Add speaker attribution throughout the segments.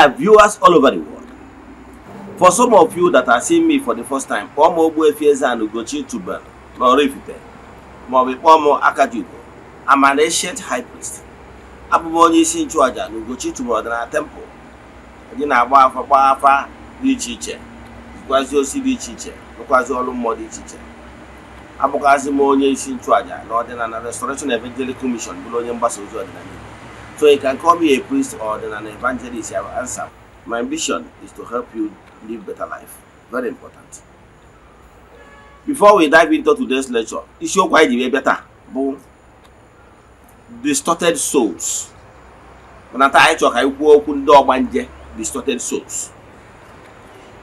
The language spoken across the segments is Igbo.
Speaker 1: Viewers all over the world. For some of you that are seeing me for the first time, kpọọ m Ogbuefi Eze-Ana Ugochi Tubelu na Oraifite, maọbụ kpọọ m Akajiugo. I'm an ancient high priest. Abụ m onye isi nchụaja na Ugochi Tubelu Ọdịnala Temple. Anyị na-agba afa, gbaa afa dị iche iche, zikwazi ozi dị iche iche, rụkwazi ọrụ mmụọ dị iche iche. Abụkwazị m onye isi nchụaja na Ọdịnala Restoration Evangelical Mission, bụrụ onye mgbasa ozi ọdịnala Igbo. So you can call me a priest or an evangelist. I will answer. My mission is to help you live better life. Very important. Before we dive into today's lecture, isiokwu anyị ji wee bịa taa bụ distorted souls. Mana taa, anyị chọrọ ka anyị kwuo okwu ndị ọgbanje, distorted souls.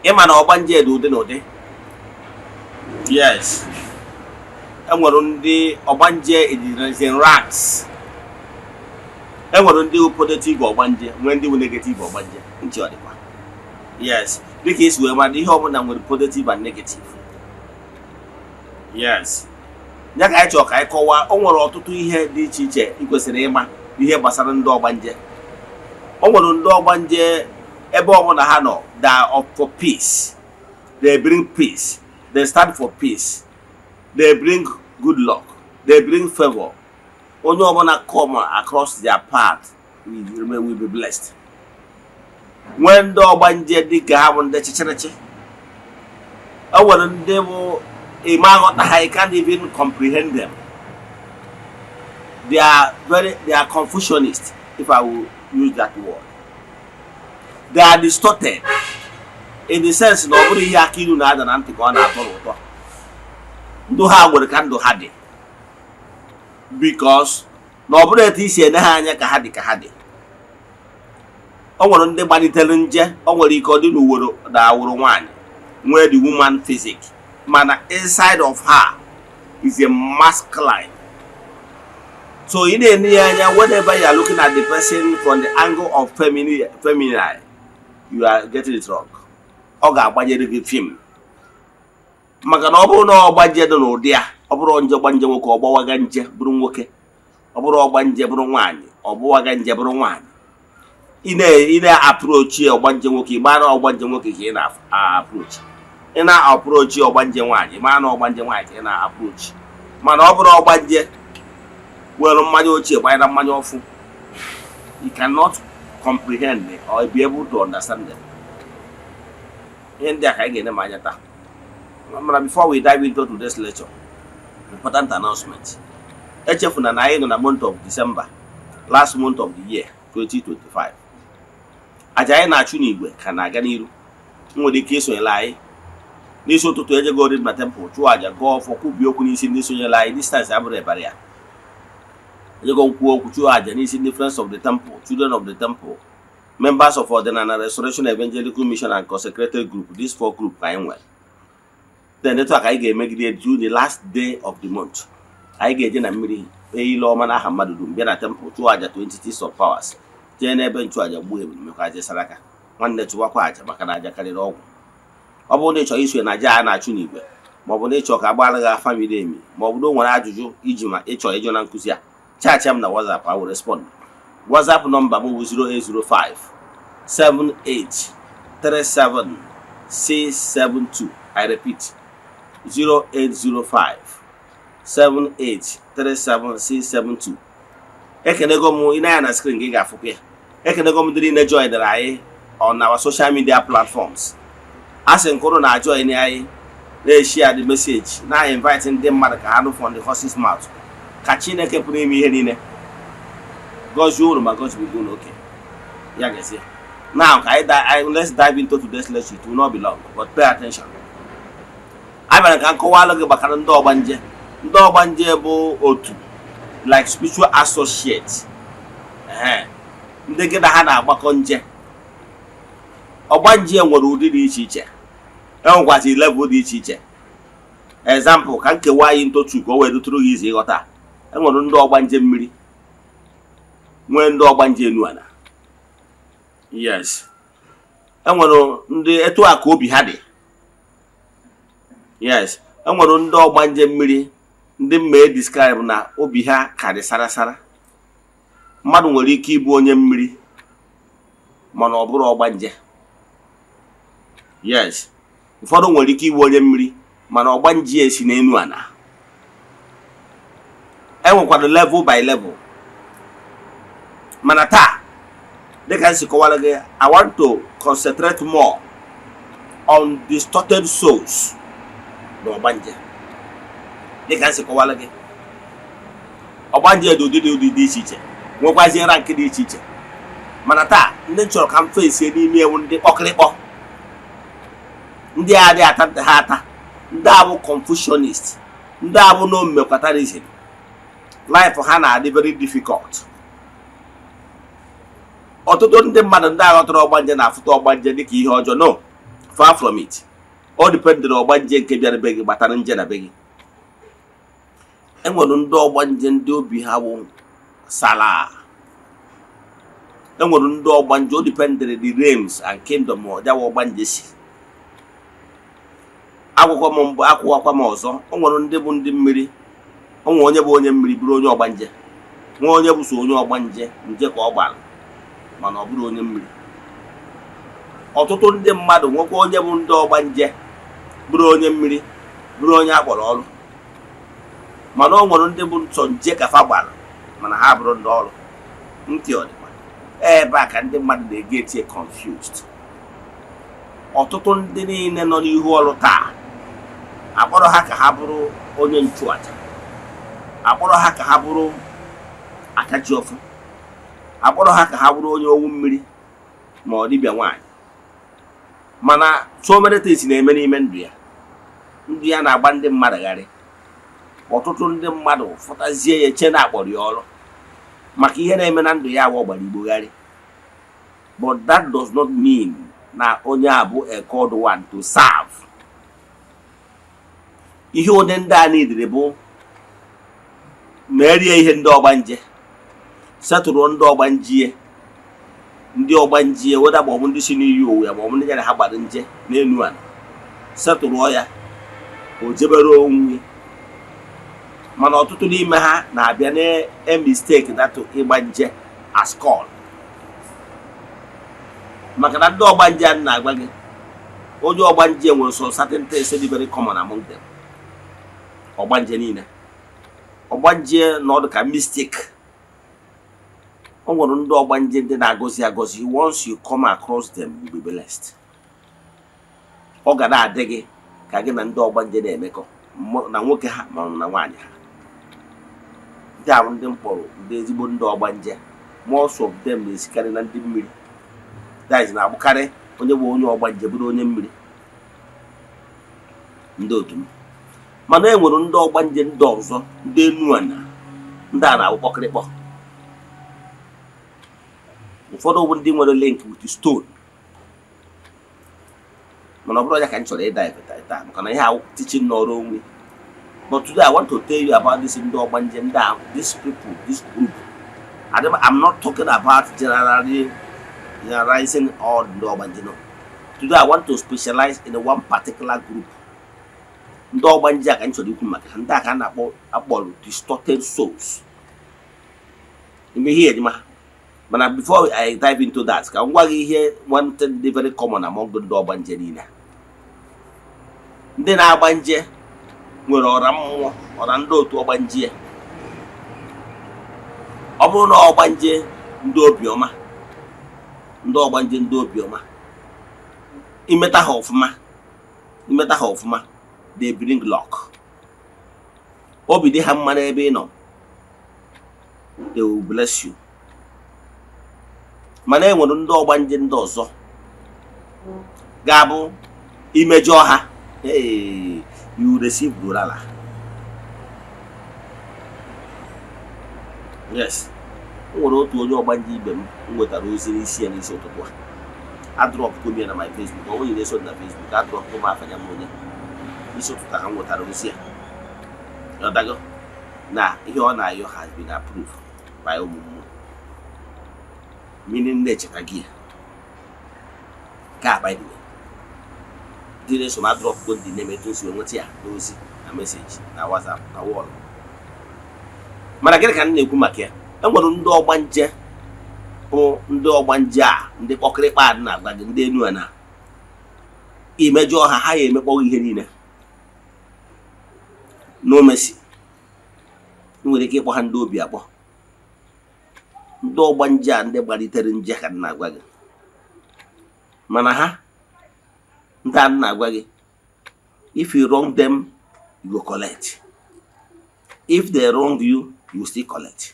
Speaker 1: Ịma na ọgbanje dị ụdị na ụdị. Yes. E nwere ndị ọgbanje is in ranks. E nwere ndị bụ positive ọgbanje, nwee ndị bụ negative ọgbanje. Ntị ọ dịkwa? Yes, dịka esi wee mara, ihe ọbụla nwere positive and negative. Yes, ya ka anyị chọrọ ka anyị kọwaa. O nwere ọtụtụ ihe dị iche iche ị kwesịrị ịma ihe gbasara ndị ọgbanje. O nwere ndị ọgbanje, ebe ọbụla ha nọ, they are up for peace, they bring peace, they stand for peace, they bring good luck, they bring favor. Onye ọbụla come across their path will be blessed. Nwee ndị ọgbanje dị ka ha bụ ndị chịchịrịchị. E nwere ndị bụ ịma aghọta ha, you can't even comprehend them. They are confusionist, if I will use that word. They are distorted in the sense na ọ bụrụ ihe aka ilu na-ada na ntị ka ọ na-atọ n'ụtọ. Ndụ ha nwere ka ndụ ha dị, because na ọ bụrụ etu isi ene ha anya ka ha dị, ka ha dị. O nwere ndị gbalitere nje. O nwere ike ọ dị n'uworo na awụrụ nwaanyị, nwee the woman physique, mana inside of her is a masculine. So ị na-ene ya anya, whenever you are looking at the person from the angle of feminine, you are getting it wrong. Ọ ga-agbanyere gị film, maka na ọ bụrụ na ọgbanje dị n'ụdị ya, ọ bụrụ nje gbanje nwoke, ọ gbawaga nje bụrụ nwoke. Ọ bụrụ ọgbanje bụrụ nwaanyị, ọ bụwaga nje bụrụ nwaanyị. Ị na-approach ọgbanje nwoke, ị mara ọgbanje nwoke ka ị na-approach. Ị na-approach ọgbanje nwaanyị, ị mara na ọgbanje nwaanyị ka ị na-approach. Mana ọ bụrụ ọgbanje were mmanya ochie gbanye na mmanya ọfụ, you cannot comprehend or be able to understand them. Ihe ndị a ka anyị ga-ene ma anya taa. Mana before we dive into today's lecture, important announcement. Echefuna na anyị nọ na month of December, last month of the year 2025. Aja anyị na-achụ n'igwe ka na-aga n'iru. Nwere ike isonyere anyị n'isi ụtụtụ. Ejego na temple chụọ aja, gụọ ọfọ, kwubie okwu n'isi ndị sonyere anyị. Distance abụrụ ebara ya. Ejego nkwuo okwu, chụọ aja n'isi ndị friends of the temple, children of the temple, members of Ọdịnala Restoration Evangelical Mission and consecrated group. These four group ka anyị nwere. Then etu a ka anyị ga-emegide through the last day of the month. Anyị ga-eje na mmiri kpee ile ọma n'aha mmadụ dum, bịa na temple chụọ aja 20 of powers, jee n'ebe nchụaja gbuo ebulu, mekwa aja saraka. Nwanne, chụwakwa aja, maka na aja karịrị ọgwụ. Ọ bụrụ na ị chọrọ isonye na aja a na-achụ n'igwe, maọbụ na ịchọ ka agbara gị afa miri emi, maọbụ na o nwere ajụjụ iji ma ịchọ ịjụ na nkụzi a, chat m na WhatsApp, I will respond. WhatsApp nọmba m bụ 0805 78 37 672. I repeat, 0805 78 37 672. Ekenego m. Ị na-anya na screen gị, ga-afụkwa ya. Ekenego m ndị niile joinere anyị on our social media platforms. A sị nkụrụ na join anyị, na-eshare the message, na invite ndị mmadụ ka ha nụ from the horse's mouth. Ka Chineke pụrụ ime ihe niile gọzie unu ma gọzibiga unu oke ya gazie. Now ka anyị let's dive into today's lecture. It will not be long, but pay attention. A bịara ka m kọwalụ gị gbakara ndị ọgbanje. Ndị ọgbanje bụ otu like spiritual associate, ee, ndị gị na ha na-agbakọ nje. Ọgbanje nwere ụdị dị iche iche, enwekwazi level dị iche iche. Example, ka nkewa anyị into two ka o wee dutụrụ gị izi ịghọta. Enwere ndị ọgbanje mmiri, nwee ndị ọgbanje enu ala. Yes, enwere ndị etu a ka obi ha dị. Yes, enwere ndị ọgbanje mmiri, ndị mma e describe na obi ha ka dị sara sara. Mmadụ nwere ike ịbụ onye mmiri, mana ọ bụrụ ọgbanje. Yes, ụfọdụ nwere ike iwe onye mmiri, mana ọgbanje esi n'enu ana. Enwekwara level by level. Mana taa, dịka m si kọwara gị, I want to concentrate more on distorted souls na ọgbanje. Dịka m si kọwara gị, ọgbanje dị ụdị dị ụdị dị iche iche, nwekwazie rank dị iche iche. Mana taa, ndị m chọrọ ka m fesie n'ime ewu, ndị kpọkịrịkpọ, ndị a adịghị ata ntị ha ata, ndị a bụ confusionist, ndị a bụ no mmekwatarism, life ha na-adị very difficult. Ọtụtụ ndị mmadụ ndị aghọtara ọgbanje na-afụta ọgbanje dịka ihe ọjọọ. No, far from it. Ọ dependịrị ọgbanje nke bịara be gị, gbatara nje na be gị. Enwere ndị ọgbanje ndị obi ha bụ sala. Enwere ndị ọgbanje, o dependịrị the realms and kingdom ọjawa ọgbanje si. Akwụkwọ m mbụ akwụkwakwa m ọzọ, o nwere ndị bụ ndị mmiri. O nwere onye bụ onye mmiri bụrụ onye ọgbanje, nwee onye bụ so onye ọgbanje nje ka ọ gbara, mana ọ bụrụ onye mmiri. Ọtụtụ ndị mmadụ nwekwa onye bụ ndị ọgbanje bụrụ onye mmiri, bụrụ onye akpọrọ ọrụ. Mana o nwere ndị bụ nsọ nje ka fa gbara, mana ha bụrụ ndị ọrụ. Ntị ọdịkwa ebe a ka ndị mmadụ na-ege etie confused. Ọtụtụ ndị niile nọ n'ihu ọrụ taa, akpọrọ ha ka ha bụrụ onye nchụaja, akpọrọ ha ka ha bụrụ akaji ọfụ, akpọrọ ha ka ha bụrụ onye owu mmiri ma ọ dibịa nwaanyị. Mana so many things na-eme n'ime ndụ ya. Ndụ ya na-agba ndị mmadụ gharị. Ọtụtụ ndị mmadụ fụtazie ya, eche na akpọrọ ya ọrụ maka ihe na-eme na ndụ ya. Agba ọgbara igbogharị, but that does not mean na onye a bụ a called one to serve. Ihe ụdị ndị a niile bụ merie ihe ndị ọgbanje setụrụ, ndị ọgbanjie, ndị ọgbanjie, weda ma ọ bụ ndị si n'iyi owu ya, ma ọ bụ ndị ya na ha gbara nje n'elu ala, setụrụ ya, o jebere onwe. Mana ọtụtụ n'ime ha na-abịa na mistake that ịgba nje as call, maka na ndị ọgbanje a na-agwa gị, onye ọgbanje nwere some certain things dị very common among them. Ọgbanje niile, ọgbanje nọdụ ka mystic. O nwere ndị ọgbanje ndị na-agọzi agọzi. Once you come across them, you will be blessed. Ọ ga na-adị gị ka gị na ndị ọgbanje na-emekọ, na nwoke ha ma ọ bụ na nwaanyị ha. Ndị ahụ ndị mkpọrọ, ndị ezigbo ndị ọgbanje, most of them na-esikarị na ndị mmiri. That is, na-abụkarị onye bụ onye ọgbanje bụrụ onye mmiri, ndị otu m. Mana e nwere ndị ọgbanje ndị ọzọ, ndị enu ana, ndị a na-abụ kpọkịrịkpọ. Ụfọdụ bụ ndị nwere link with stone. Mana ọ bụrụ ya ka m chọrọ ịda taa, maka na ihe ahụ teaching n'ọrụ onwe. But today I want to tell you about this ndị ọgbanje, ndị ahụ, these people, this group. I'm not talking about generally generalizing all ndị ọgbanje, no. Today I want to specialize in one particular group. Ndị ọgbanje a ka m chọrọ ikwu maka ha. Ndị a ka a na-akpọ, akpọrọ distorted souls ime ihe ejima ha. Mana before I dive into that, ka m gwa gị ihe, one thing dị very common among ndị ọgbanje niile. Ndị na-agba nje nwere ọra mmụọ, ọra ndị otu ọgbanje. Ọ bụrụ na ọgbanje ndị obiọma, ndị ọgbanje ndị obiọma, imeta ha ọfụma, imeta ha ọfụma, they bring luck. Obi dị ha mma n'ebe ị nọ, they will bless you. Mana e nwere ndị ọgbanje ndị ọzọ ga-abụ imejọ ha, hey, you receive gorala. Yes, o nwere otu onye ọgbanje ibe m m nwetara ozi n'isi ya n'isi ụtụtụ a. Adropụgo m ya na my Facebook. Ọ nwunye na-eso na Facebook, adropụgo m afanya m onye n'isi ụtụtụ a m nwetara ozi ya. Ọdago na ihe ọ na-ayọ has been approved by ụmụ mmụọ, meaning na-echeta gị ya. Nke a, by the way, ndị na-eso m, adropụgo ndị na-eme etu o si wee nweta ya n'ozi na message na WhatsApp na wall. Mana gịnị ka m na-ekwu maka ya? E nwere ndị ọgbanje bụ Bụ ndị ọgbanje a, ndị kpọkịrịkpa a na-agwa gị, ndị enu a na imejọ ha, ha ya emekpọ gị ihe niile. No mercy. Ị nwere ike ịkpọ ha ndị obi akpọ, ndị ọgbanje a, ndị gbalitere nje ka m na-agwa gị. Mana ha, ndị a m na-agwa gị, if you wrong them, you go collect. If they wrong you, you still collect.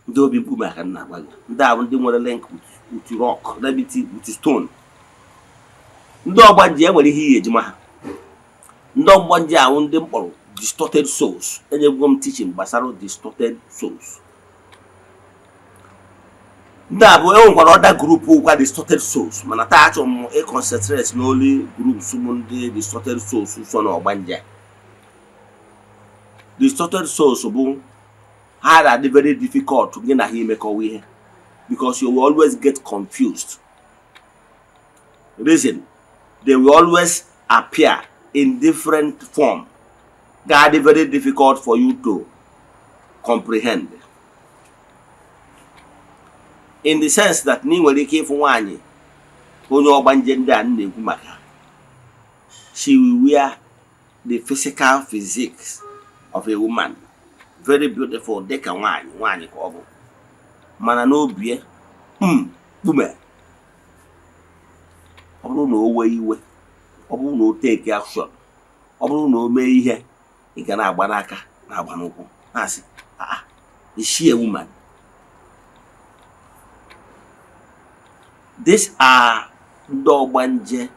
Speaker 1: Ndị obi mkpume ka m na-agwa gị. Ndị a bụ ndị nwere link with rock, let me see, with stone. Ndị ọgbanje, enwere ihe iyi ejima ha. Ndị ọgbanje ahụ, ndị mkpọrọ distorted souls. Enyegwo m teaching gbasara distorted souls. Ndị a bụ, enwekwara other group kwa distorted souls, mana taa achọrọ m ịconcentrate n'only groups m, ndị distorted souls so na ọgbanje. Distorted souls bụ ha na-adị very difficult gị na ha imekọwa ihe, because you will always get confused. Reason, they will always appear in different form ga-adị very difficult for you to comprehend, in the sense that na ị nwere ike ịfụ nwaanyị onye ọgbanje ndị a m na-ekwu maka, she will wear the physical physiques of a woman, very beautiful, dịka nwaanyị nwaanyị ka ọ bụ, mana n'obi ya mkpume. Ọ bụrụ na o wee iwe, ọ bụrụ na o take action, ọ bụrụ na o mee ihe, ị ga na-agba n'aka, na-agba n'ụkwụ, na-asị, "Ah, is she a woman?" These are ndị ọgbanje.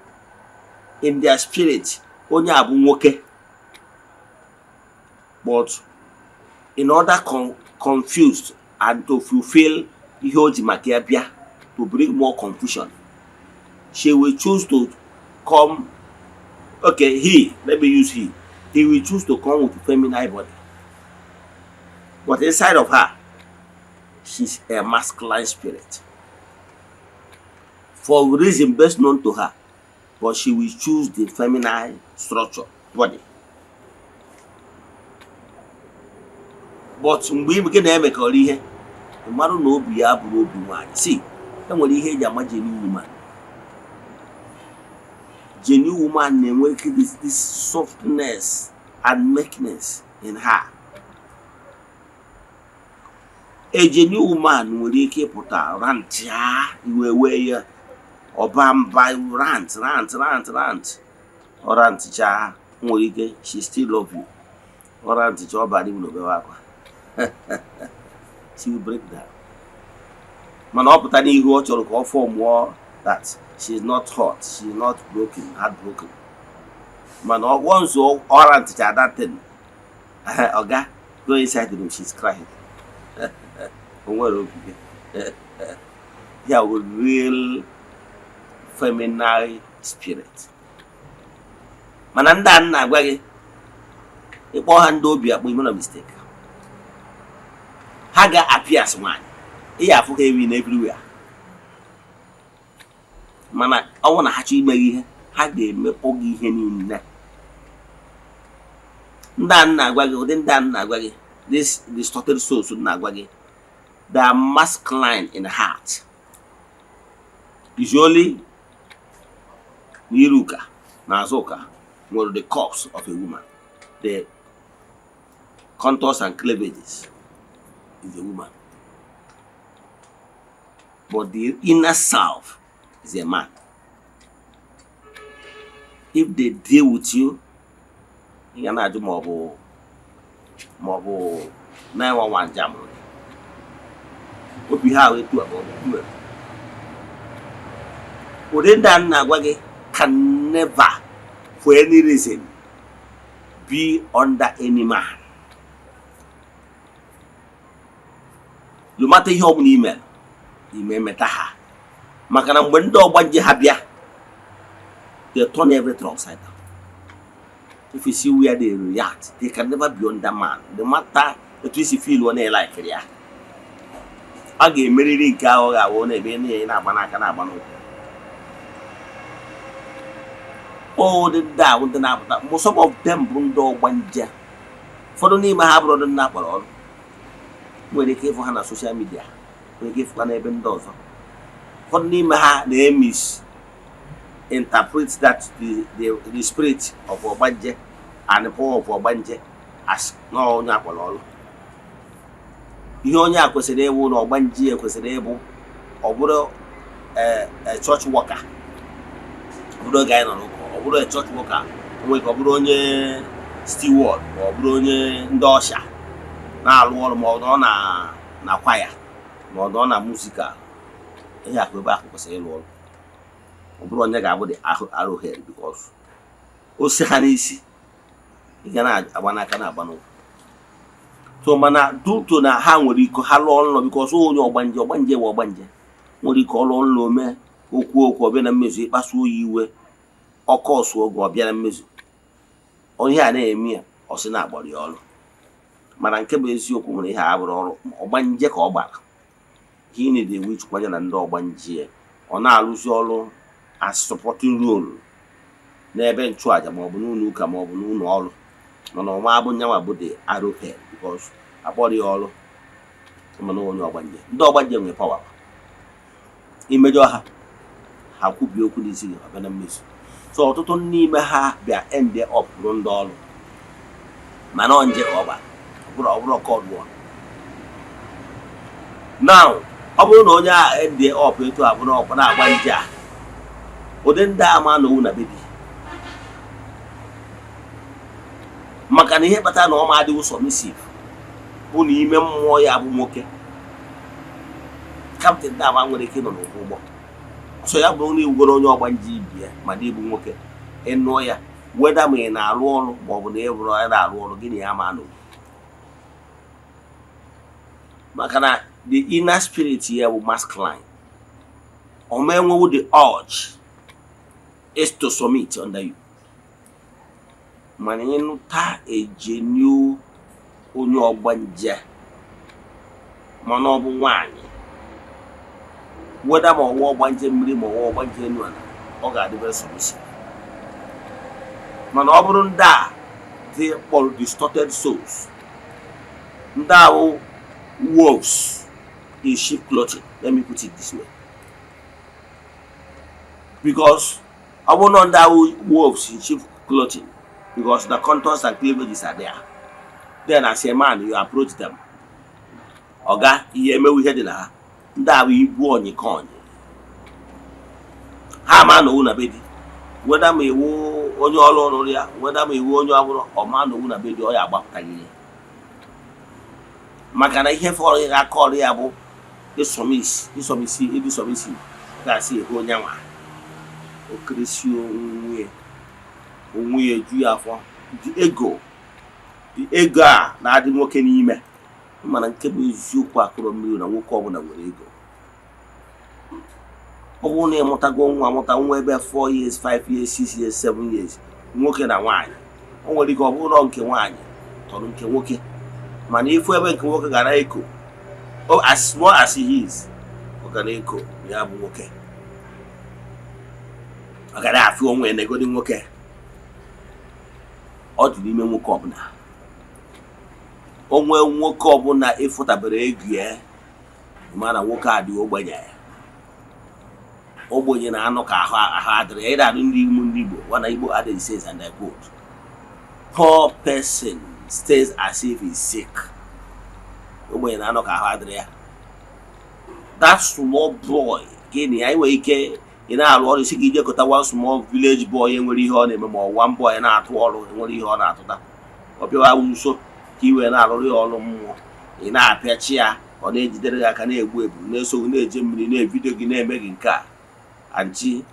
Speaker 1: In their spirit, onye a bụ nwoke, but in order confused and to fulfill ihe o ji maka ya bịa, to bring more confusion, she will choose to come, okay, he, let me use he, he will choose to come with feminine body, but inside of her, she's a masculine spirit for reason best known to her, but she will choose the feminine structure body. But mgbe gị na-emekọrọ ihe, ị marụ na obi ya bụrụ obi nwaanyị. Si enwere ihe eji ama genuine woman. Genuine woman na-enwe ike this softness and meekness in her. A genuine woman nwere ike ịpụta rant ya, iwe wee ya, ọba mba, rant, rant, rant, rant, ọ rantchaa, nwere ike she still love you. Ọ rantchaa, ọ bara ime obewe akwa, she will break down. Mana ọ pụta n'ihu, ọ chọrọ ka ọ formụọ that she is not hurt, she is not broken, heartbroken. Mana once ọ rantcha that thing, oga go inside the room, she's crying. O nwere obi ya wụ real feminine spirit. Mana ndị a m na-agwa gị, ịkpọ ha ndị obi akpọ, ime na mistake. Ha ga-appear as nwaanyị, ị ya afụ ha ewi na everywhere, mana ọ bụrụ na ha chọọ ime gị ihe, ha ga-emekpọ gị ihe niile. Ndị a m na-agwa gị, ụdị ndị a m na-agwa gị, this distorted souls m na-agwa gị, they are masculine in heart. Usually n'iru ụka na azụ ụka nwere the corpse of a woman, the contours and cleavages is a woman, but the inner self is a man. If they deal with you, ị ga na-ajụ ma ọ bụ 911 jam obi ha ahụ etu a ma ọ bụ mkpume. Ụdị ndị a m na-agwa gị can never for any reason be under any man, no matter ihe ọbụla ime ime meta ha, maka na mgbe ndị ọgbanje ha bịa, they turn everything upside down. If you see where they react, they can never be under man, no matter etu isi feel ọ na-elikiri ya. A ga-emeriri nke ahụ, ga-awụ na-eme na na-agba n'aka, na-agba n'ụkwụ. Ụdị ndị ahụ, ndị na-apụta, some of them bụ ndị ọgbanje. Ụfọdụ n'ime ha bụrụ ndị na-akpọrọ ọrụ, nwere ike ịfụ ha na social media. Nwere ike ịfụkwa n'ebe ndị ọzọ. Ụfọdụ n'ime ha na-emis interpret that the spirit of ọgbanje and the power of ọgbanje as na onye akpọrọ ọrụ. Ihe onye a kwesịrị ịbụ na ọgbanje ya kwesịrị ịbụ, ọ bụrụ a church worker, ọ bụrụ oge anyị nọ n'ụka, ọ bụrụ a church worker, nwere ka ọ bụrụ onye steward, ma ọ bụrụ onye ndị usher na-alụ ọrụ, ma ọ nọ na kwaya, ma ọ nọ na musical. Ihe akụ ebe ahụ kwesịrị ịlụ ọrụ. Ọ bụrụ onye ga-abụ the arrowhead, because o si ha n'isi, ị ga na-agba n'aka, na-agba n'ụkwụ. So mana due to na ha nwere ike ha lụọ nlọ, because onye ọgbanje, ọgbanje bụ ọgbanje nwere ike ọlụọ nlọ, ome okwu okwu ọbịa na mmezu, ịkpasuo ya iwe, ọkọ ọsụ oge ọbịa na mmezu. Onye a na-eme ya, ọ sị na agbara ya ọrụ, mana nke bụ eziokwu nwere ihe a bụrụ ọrụ ọgbanje ka ọ gbara. Ihe ị na-ewu ichukwanye na ndị ọgbanje ya, ọ na-arụzi ọrụ as supporting role n'ebe nchụaja, maọbụ n'ụlọ ụka, maọbụ n'ụlọ ọrụ, mana ọnwa abụ nyanwa bụ the arrowhead, because akpọrọ ya ọrụ. Mana onye ọgbanje, ndị ọgbanje nwere power. Imejọ ha, ha kwubie okwu n'isi gị, ọbịa na mmezu. So ọtụtụ n'ime ha bịa end up bụrụ ndị ọrụ, mana ọ nje ka ọ gbara, ọ bụrụ called one. Now, ọ bụrụ na onye a end up etu a bụrụ ọkwa na-agba nje a, ụdị ndị a ma nọwu na bebi, maka na ihe kpatara na ọ ma adịghị submissive bụ na ime mmụọ ya bụ nwoke. Captain ndị ama nwere ike ịnọ n'ụkwụ ụgbọ so ya bụrụ na iwugoro onye ọgbanje ibi ya, ma na ịbụ nwoke, ịnụọ ya, weda ma ị na-arụ ọrụ ma ọ bụ na ị bụrụ ya na-arụ ọrụ gị na ya ma anọghị, maka na the inner spirit ya bụ masculine. Ọ ma enwewu the urge is to submit under you. Mana ịnụta ejenu onye ọgbanje, mana ọ bụ nwaanyị, weda ma ọwa ọgbanje mmiri ma ọwa ọgbanje enu ala, ọ ga-adị very submissive. Mana ọ bụrụ ndị a dị kpọrọ distorted souls, ndị a bụ wolves in sheep clothing, let me put it this way, because ọ bụrụ na ndị ahụ wolves in sheep clothing, because the contours and cleavages are there, then as a man you approach them, ọga ihe emewu ihe dị na ha. Ndị a bụ ibu onyi ka onyi ha ma nọwu na be di, weda ma iwu onye ọrụ rụrụ ya, weda ma iwu onye ọbụrụ ọma nọwu na be di, ọ ya agbapụtaghị ya, maka na ihe fọrọ ya aka ọrụ ya bụ ịsọmisi ịsọmisi ịdị sọmisi ga-asị ehu onye nwa okirisi onwe onwe ya eju ya afọ. The ego a na-adị nwoke n'ime, mana nke bụ eziokwu, akụrọ mmiri na nwoke ọbụla nwere ego. Ọ bụrụ na ịmụtago nwa, mụta nwa ebe 4 years, 5 years, 6 years, 7 years, nwoke na nwaanyị, o nwere ike ọ bụrụ na nke nwaanyị tọrọ nke nwoke, mana ifu ebe nke nwoke gara eko, as small as he is, ọ gara eko ya bụ nwoke, ọ gara afụ onwe ya negodi nwoke. Ọ dị n'ime nwoke ọbụla. Onwe nwoke ọbụla ịfụtabere ego ya, mana nwoke a dị ogbenye, ogbenye na-anụ ka ahụ ahụ adịrị ya. Ịda ndị ime ndị Igbo wana Igbo adịghị says, and I quote, "Poor person stays as if he's sick." Ogbenye na-anọ ka ahụ adịrị ya. That small boy gịnị ya nwere ike ị na-arụ ọrụ isi ka ijekọta one small village boy enwere ihe ọ na-eme, ma ọ one boy na-atụ ọrụ enwere ihe ọ na-atụta, ọ bịawa nso ka ị wee na-arụrụ ya ọrụ mmụọ, ị na-apịachi ya, ọ na-ejidere gị aka, na-egbu ebu, na-eso gị, na-eje mmiri, na-ebido gị, na-eme gị nke a anchi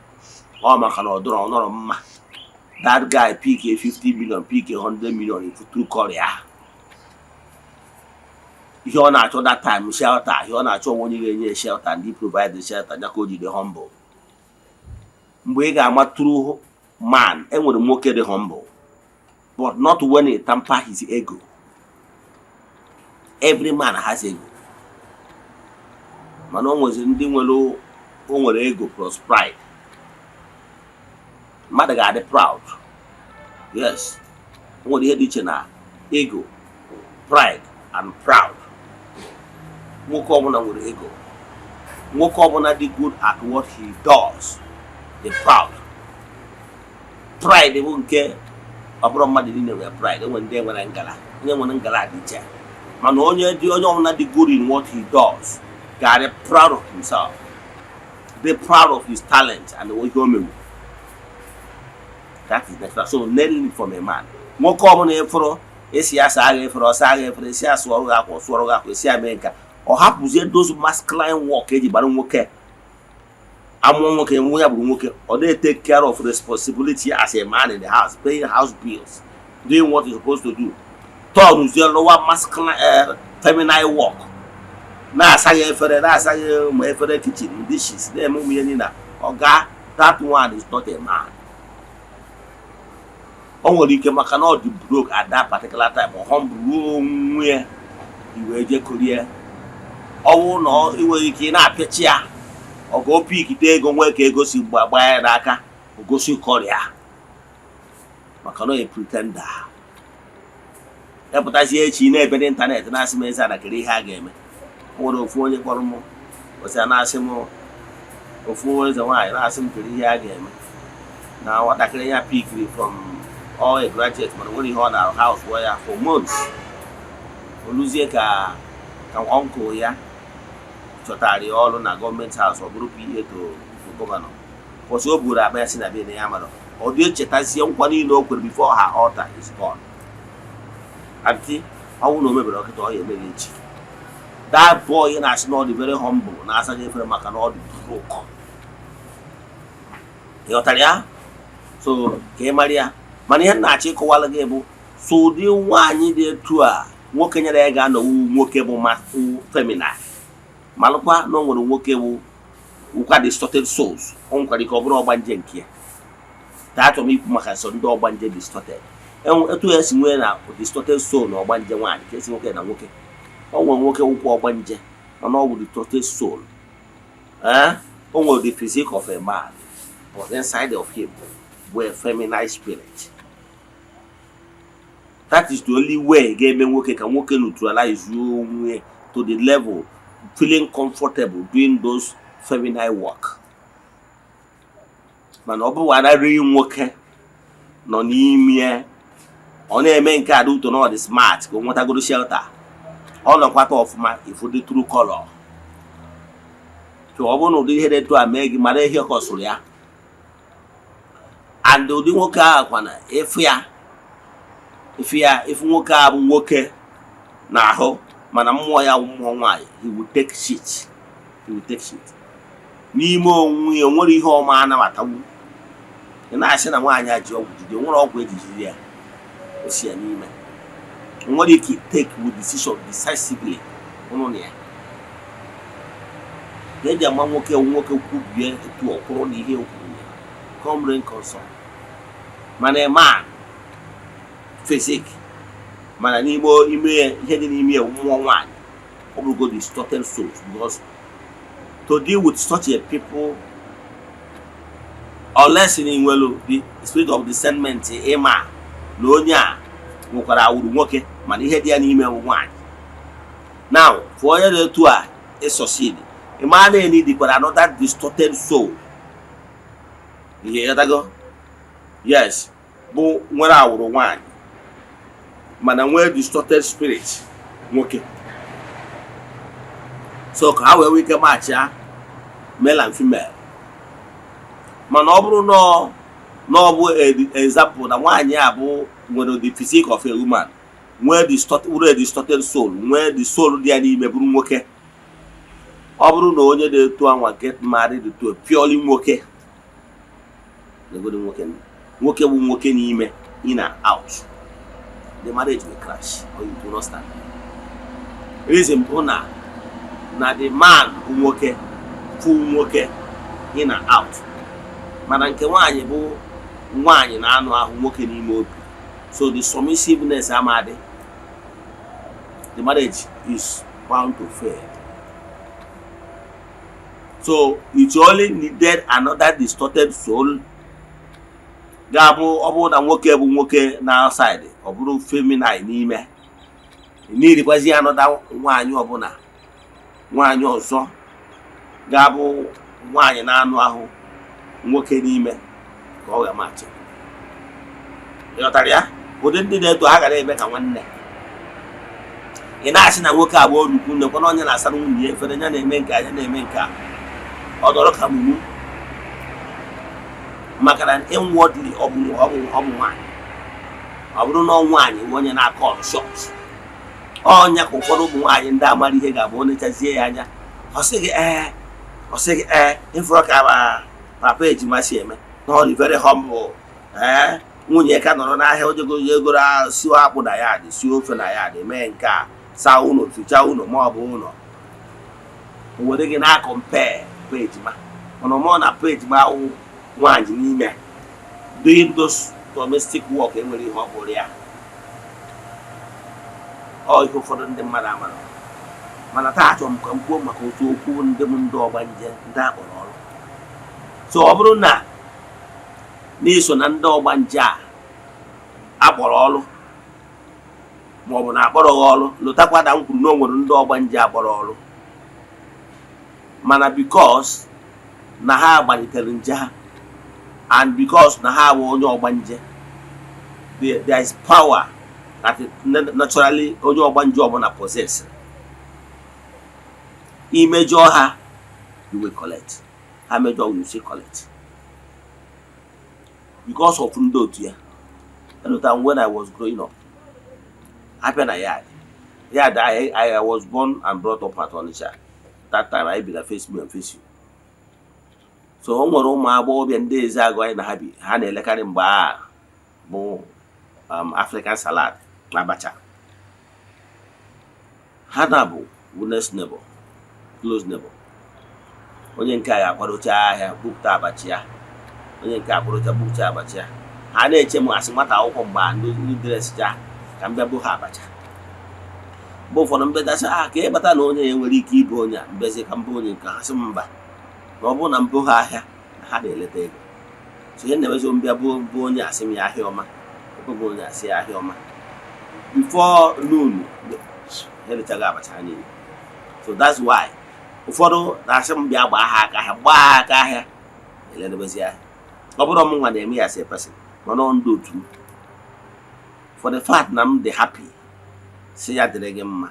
Speaker 1: ọ, maka na ọ dọrọ ọ nọrọ mma. That guy pick a 50 million, pick a 100 million through Korea. Ihe ọ na-achọ that time, shelter. Ihe ọ na-achọ onwe onye ga-enye shelter, ndị provide the shelter ya ka o jide humble. Mgbe ị ga-ama true man, enwere nwoke dị humble, but not when he tamper his ego. Every man has ego, mana o nweziri ndị nwere, o nwere ego plus pride. Mmadụ ga-adị proud, yes. O nwere ihe dị iche na ego, pride and proud. Nwoke ọbụla nwere ego. Nwoke ọbụla dị good at what he does dị proud. Pride bụ nke ọ bụrụ mmadụ niile nwere pride. Enwere ndị nwere ngala, onye nwere ngala dị iche, mana onye ọbụla dị good in what he does ga-adị proud of himself, be proud of his talent and ihe o mewu. That is natural. So learn it from a man. Nwoke ọbụla ịfụrụ esi ya saa agha efere, ọsa agha efere, esi ya sụọrụ gị akwa, sụọrụ gị akwa, esi ya mee nka, ọ hapụzie those masculine work eji gbara nwoke, amụọ nwoke, nwa ya bụrụ nwoke, ọ na-take care of responsibility as a man in the house, paying house bills, doing what he's supposed to do, turnzie lụwa masculine, feminine work, na-asaghị efere, na-asaghị ụmụ efere, kitchen dishes, na-eme ụmụ ihe niile. Ọga, that one is not a man. O nwere ike maka na ọ dị broke at that particular time, ọ humble ruo onwe ya iwee je korie. Ọwụ na ị nwere ike ị na-apịachi ya, ọga opikite ego nwee ka ego si gbaa ya n'aka, o gosi kọrịa maka na ọ pretender. Epụtazie echi na-ebe n'ịntanetị na-asị m, eze anakịrị, ihe a ga-eme. O nwere ofu onye kpọrọ m osi na-asị m, ofu eze nwaanyị na-asị m kedu ihe a ga-eme na nwatakịrị ya pickiri from all a graduate, mana nwere ihe ọ na-arụ, house wụọ ya for months. Oluzie ka uncle ya chọtara ya ọrụ na gọọmenti house, ọ bụrụ PA to governor. Kwụsị, o buru akpa ya si na be na ya mara ọ dị echetazie nkwa niile o kwere before her altar is gone. Aunty, ọnwụ na o mebere ọkịta, ọ ya emeghị echi. That boy na-asị na ọ dị very humble, na-asaghị efere maka na ọ dị broke. Ị ghọtara ya? So ka ị mara ya. Mana ihe m na-achọ ịkọwara gị bụ so ụdị nwaanyị dị etu a, nwoke nyere ya ga-anọwu nwoke bụ feminine. Malụkwa na o nwere nwoke bụ wụkwa distorted souls. O nwekwara ike ọ bụrụ ọgbanje nke ya ka achọrọ m ikwu maka nsọ ndị ọgbanje distorted. Etu ya si nwee na distorted soul na ọgbanje nwaanyị, ka esi nwoke na nwoke, o nwere nwoke wụkwa ọgbanje, mana ọ bụ distorted soul. Ee, o nwere the physique of a man, but inside of him bụ a feminine spirit. That is the only way ga-eme nwoke ka nwoke neutralize onwe to the level feeling comfortable doing those feminine work. Mana ọ bụrụ anarịghị nwoke nọ n'ime, ọ na-eme nke a dị ụtọ na ọ dị smart ka o nwetagoro shelter, ọ nọkwata ọfụma, ifu dị true color. So ọ bụrụ na ụdị ihe dị etu a mee gị, mara ihe kọsụrụ ya. And ụdị nwoke ahụ kwana, ịfụ ya, ịfụ ya, ịfụ nwoke a bụ nwoke na-ahụ, mana mmụọ ya bụ mmụọ nwaanyị, he will take shit, he will take shit n'ime onwe ya. O nwere ihe ọma anabatanwu. Ị na-asị na nwaanyị a ji ọgwụ jide, o nwere ọgwụ eji jide ya, o si ya n'ime. O nwere ike take with decision decisively. Ụnụ na ya ka eji ama nwoke. Nwoke kwubie etu ọ kwụrụ na ihe o kwuru ya, come rain, come sun. Mana a man physique, mana n'ime ime ya, ihe dị n'ime ya bụ mmụọ nwaanyị. Ọ bụrụgo distorted souls, because to deal with such a people, unless na nwere the spirit of discernment, ịma na onye a nwekwara awụrụ nwoke, mana ihe dị ya n'ime bụ nwaanyị. Now, for onye dị etu a ịsucceed, ịma na eni dịkwara another distorted soul, ihe ịghọtago? Yes, bụ nwere awụrụ nwaanyị mana nwee distorted spirit nwoke, so ka ha wee nwee ike matchia male and female. Mana ọ bụrụ na ọ bụ example na nwaanyị a bụ nwere the physique of a woman, nwee distorted, nwere a distorted soul, nwee the soul dị ya n'ime bụrụ nwoke, ọ bụrụ na onye dị etu anwa get married to a purely nwoke, negodi nwoke, nwoke bụ nwoke n'ime, in and out, the marriage will crash or it will not stand. Reason bụ na the man bụ nwoke, full nwoke in and out, mana nke nwaanyị bụ nwaanyị na-anụ ahụ, nwoke n'ime obi. So the submissiveness amadị, the marriage is bound to fail. So it only needed another distorted soul ga-abụ, ọ bụrụ na nwoke bụ nwoke na outside, ọ bụrụ feminine n'ime, n'irikwazi another nwaanyị ọbụla, nwaanyị ọzọ Ga-abụ nwaanyị na-anụ ahụ, nwoke n'ime, ka ọ ga-amachi. Ịghọtara ya? Ụdị ndị na-eto ha gara eme ka nwanne ị na-asị na nwoke a bụ orukwu nnekwa na onye na-asara nwunye ya efere, ya na-eme nke a, ya na-eme nke a, ọ dọrọ ka mumu, maka na inwardly ọ bụ nwaanyị. Ọ bụrụ na ọ nwaanyị bụ onye na-akọ short ọnya, ka ụfọdụ ụmụ nwaanyị ndị amara ihe ga-abụ onyechazie ya anya, ọ sị gị ee, ọ sị gị ee, ịfụrụ ka papa ejima si eme na ọ dị very humble. Ee, nwunye ka nọrọ n'ahịa, ojego egoro siwe akpụ na ya dị, sie ofe na ya dị, mee nke a, saa ụlọ, fichaa ụlọ, ma ọ bụ ụlọ were gị na-acompare papa ejima. Mana mụọ na papa ejima awụ nwaanyị n'ime doing those domestic work, enwere ihe ọ bụrụ ya. Ọ ihe ụfọdụ ndị mmadụ amara. Mana taa, achọrọ m ka m kwuo maka otu okwu ndị m, ndị ọgbanje, ndị akpọrọ ọrụ. So ọ bụrụ na n'iso na ndị ọgbanje a akpọrọ ọrụ, maọbụ na akpọrọ gị ọrụ, lụtakwa na m kwuru na o nwere ndị ọgbanje akpọrọ ọrụ, mana because na ha gbalitere nje ha and because na ha bụ onye ọgbanje, there is power that naturally onye ọgbanje ọbụla possess. Imejọ ha, you will collect. Ha mejọ, you still collect because of ndị otu ya. Elota when I was growing up, abịa na yard I was born and brought up at Onitsha. That time I bi na face me and face you. So o nwere ụmụ agbọghọbịa ndị eze agụ anyị na ha bi, ha na-elekarị mgbe a bụ African salad na abacha. Ha na bụ next neighbor, close neighbor. Onye nke a ga-akwadocha ahịa, bupụta abacha ya, onye nke akwadocha, bupụta abacha ya. Ha na-eche m asị nwata akwụkwọ mgbe a ndị dresscha ka m bịa bụ ha abacha. Mgbe ụfọdụ mbedasị a ka ịbata na onye ya nwere ike ịbụ onye a mbezi ka mbụ onye nke ha, sị m mba, na ọ bụrụ na mbụ ha ahịa na ha na-eleta ego. So ihe na-emezi, mbịa bụ onye asị m ya ahịa ọma, ebe bụ onye asị ya ahịa ọma, before noon ha elechaghị abacha ha niile. So that's why ụfọdụ na-asị m bịa gbaa ha aka ahịa, gbaa ha aka ahịa, eledebezi ahịa. Ọ bụrụ m nwa na-eme ya as a person, mana ọ ndị otu m, for the fact na m dị happy, si ya dịrị gị mma,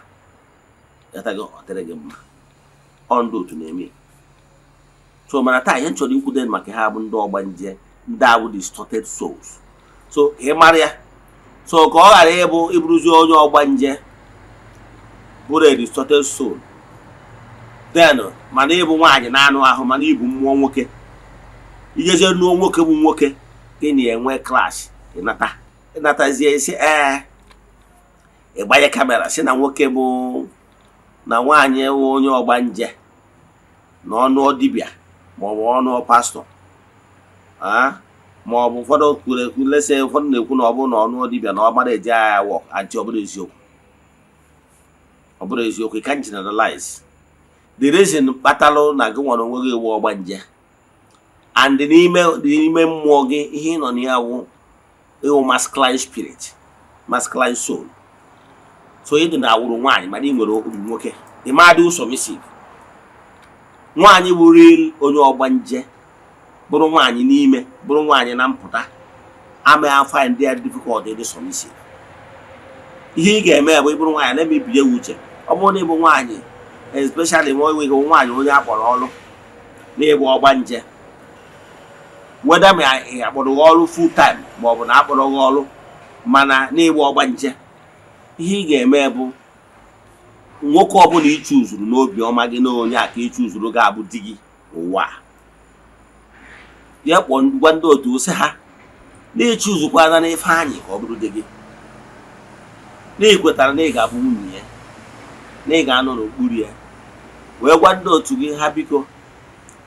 Speaker 1: yataghị, ọ dịrị gị mma. Ọ ndị otu na-eme ya. So mana taa, ihe m chọrọ ikwude maka ha bụ ndị ọgbanje, ndị ahụ distorted souls. So ka ị mara ya, so ka ọ ghara ịbụ ịbụrụzi onye ọgbanje, bụrụ a distorted soul, then mana ịbụ nwaanyị na-anụ ahụ, mana ịbụ mmụọ nwoke, ijezie nụọ nwoke bụ nwoke, gị na enwe clash, ịnata ịnatazie isi ee, ịgbanye camera si na nwoke bụ na nwaanyị wụ onye ọgbanje na ọnụ dibịa, maọbụ ọnụ pastọ, maọbụ ụfọdụ kwuru ekwu lese, ụfọdụ na-ekwu na ọ bụrụ na ọnụ dibịa na ọ mara eji agha wọ anti. Ọ bụrụ eziokwu, ọ bụrụ eziokwu, you can't generalize. The reason kpatalụ na gị nwere onwe gị ewu ọgbanje and n'ime mmụọ gị, ihe ị nọ na ya wụ ịwụ masculine spirit, masculine soul. So ị dị na awụrụ nwaanyị, mana ị nwere obi nwoke, ị ma dị submissive. Nwaanyị bụ real onye ọgbanje, bụrụ nwaanyị n'ime, bụrụ nwaanyị na mpụta, ama find ya difficult ịdị submissive. Ihe ị ga-eme bụ ịbụrụ nwaanyị na-emebi ya uche. Ọ bụrụ na ịbụ nwaanyị, especially ma onwe gị nwaanyị onye akpọrọ ọrụ na-ịgba ọgbanje, whether ma ị akpọrọ gị ọrụ full time ma ọ bụ na akpọrọ gị ọrụ, mana n'ịgba ọgbanje, ihe ị ga-eme bụ nwoke ọbụla ị chuzuru n'obi ọma gị na onye a ka ị chuzuru ga-abụ di gị ụwa a. Ya kpọọ, gwa ndị otu sị ha na ịchuzukwana na Ifeanyị ka ọ bụrụ di gị, na ị kwetara na ị ga-abụ nwunye ya, na ị ga-anọ n'okpuru ya, wee gwa ndị otu gị ha biko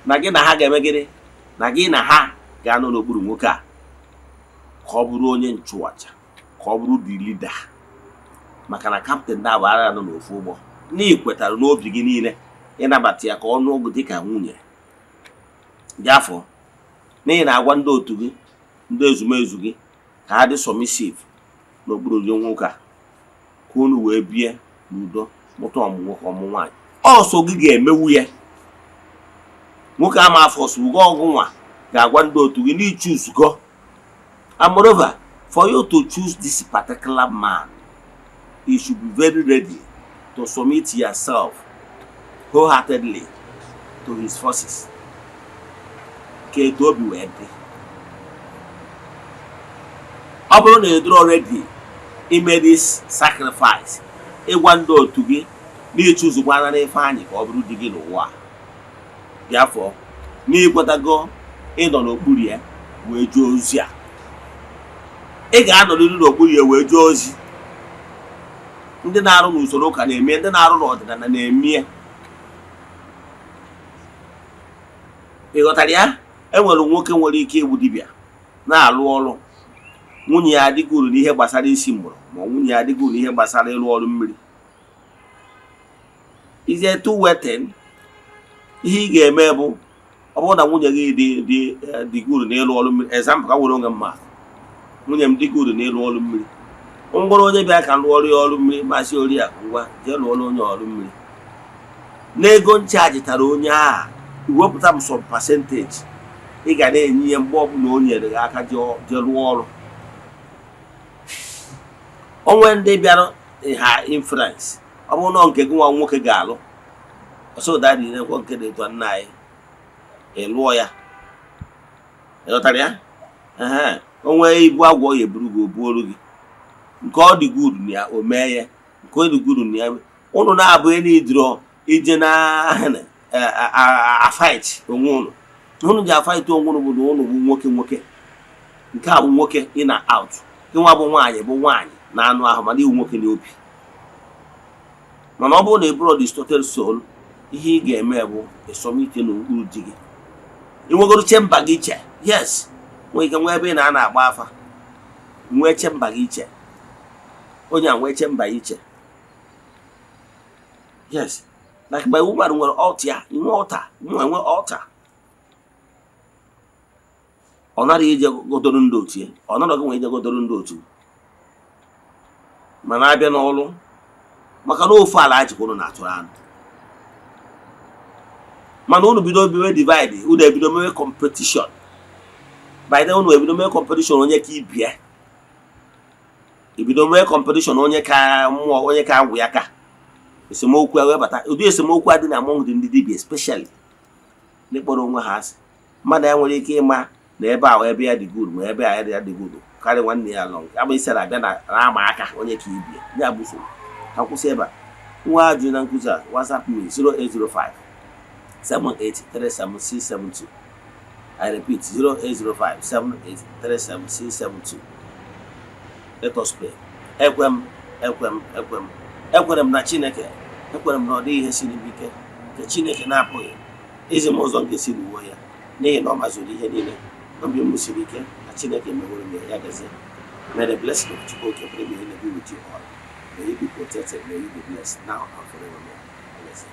Speaker 1: na gị na ha ga-eme gịnị, na gị na ha ga-anọ n'okpuru nwoke a, ka ọ bụrụ onye nchụaja, ka ọ bụrụ the leader, maka na captain na-abụ agha nọ n'ofu ụgbọ, na ị kwetara n'obi gị niile ịnabata ya ka ọ nụọ gị dịka nwunye gị afọ, n'ihi na agwa ndị otu gị, ndị ezumezu gị, ka ha dị submissive n'okpuru gị nwoke a, ka unu wee bie n'udo, mụta ọmụ nwoke, ọmụ nwaanyị. Ọsọ gị ga-emewu ya. Nwoke ama a-force ugo ọgụ nwa ga-agwa ndị otu gị na ichuzugo. And moreover, for you to choose this particular man, you should be very ready to submit yourself wholeheartedly to his forces, ka etu obi wee dị. Ọ bụrụ na ị dịrọ ready ime this sacrifice, ịgwa ndị otu gị na ịchụzukwana n'Ifeanyị ka ọ bụrụ di gị n'ụwa a, bịafọ na ịkwetago ịnọ n'okpuru ya wee jee ozi a, ị ga-anọrịrị n'okpuru ya wee jee ozi. Ndị na-arụ n'usoro ụka na-eme, ndị na-arụ n'ọdịnala na-eme ya. Ị ghọtara ya? Enwere nwoke nwere ike ịbụ dibịa na-alụ ọrụ, nwunye ya adịghị uru n'ihe gbasara isi mgbọrọ, ma nwunye ya adịghị uru n'ihe gbasara ịrụ ọrụ mmiri. Is a two way thing. Ihe ị ga-eme bụ, ọ bụrụ na nwunye gị dị dị uru n'ịrụ ọrụ mmiri, example, ka were onwe mma, nwunye m dị uru n'ịrụ ọrụ mmiri, ngwara onye bịa ka m rụọ ọrụ ya ọrụ mmiri, masị oriakụ, ngwa, jee rụọ ọrụ onye ọrụ mmiri. N'ego nchajitara onye ahụ, iwepụta m some percentage ị ga na-enye ya mgbe ọbụla o nyere gị aka jee rụọ ọrụ. Onwe ndị bịara ha influence, ọ bụrụ na nke gị nwa nwoke ga-alụ ọsọ daddy nekwa nke dị etu a, nna anyị, ị lụọ ya. Ị ghọtara ya? Ehe, onwe ibu agwọ ya eburu gị, o buolu gị. Nke ọ dị good na ya, o mee ya. Nke ọ dị good na ya, ụnụ na-abụ enidro ije na a-fight onwe ụnụ. Ụnụ ji a-fight onwe ụnụ bụ na ụnụ bụ nwoke nwoke, nke a bụ nwoke in and out. Gị nwa bụ nwaanyị bụ nwaanyị na anụ ahụ, mana iwu nwoke n'obi. Mana ọ bụrụ na ị bụrụ distorted soul, ihe ị ga-eme bụ ị submit n'okpuru di gị. Ị nwegoro chamber gị iche, yes, nwee ike nwee ebe ị na-ana agba afa, nwee chamber gị iche, onye a nwee chamber ya iche. Yes, like my woman nwere altar ya, nwe altar, nwe nwe altar. Ọ nara ije godoro ndị otu ya, ọ nara gị nwe ije godoro ndị otu, mana abịa n'ọrụ, maka na ofu ala jikwa unu na-atụrụ anụ. Mana unu bido mewe divide, unu ebido mewe competition. By then unu ebido mewe competition onye ka ibie, ebido mewe competition onye ka mmụọ, onye ka agwụ ya, ka esemokwu ewebata. Ụdị esemokwu a dị na among ndị dibia, especially ndị kpọrọ onwe ha asị. Mmadụ ya nwere ike ịma na ebe ahụ ebe ya dị good, ma ebe a ya dị good karịa nwanne ya along abụ isi na-abịa na na-ama aka onye ka ibie ya bụ nsogbu. Ka kwụsị ebe a. Nwa ajụ na nkụzi a, WhatsApp me 0805 7837672. I repeat, 0805 7837672. Let us pray. Ekwe m, ekwe m, ekwe m, ekwere m na Chineke. Ekwere m na ọ dịghị ihe siri m ike nke Chineke na-apụghị izi m ụzọ nke si n'uwe ya, n'ihi na ọ mazuru ihe niile. Obi m siri ike na Chineke meworo m ya. Ya gazie. May the blessing of Chukwu Okike be with you all. May you be protected. May you be blessed now and forevermore. Blessing.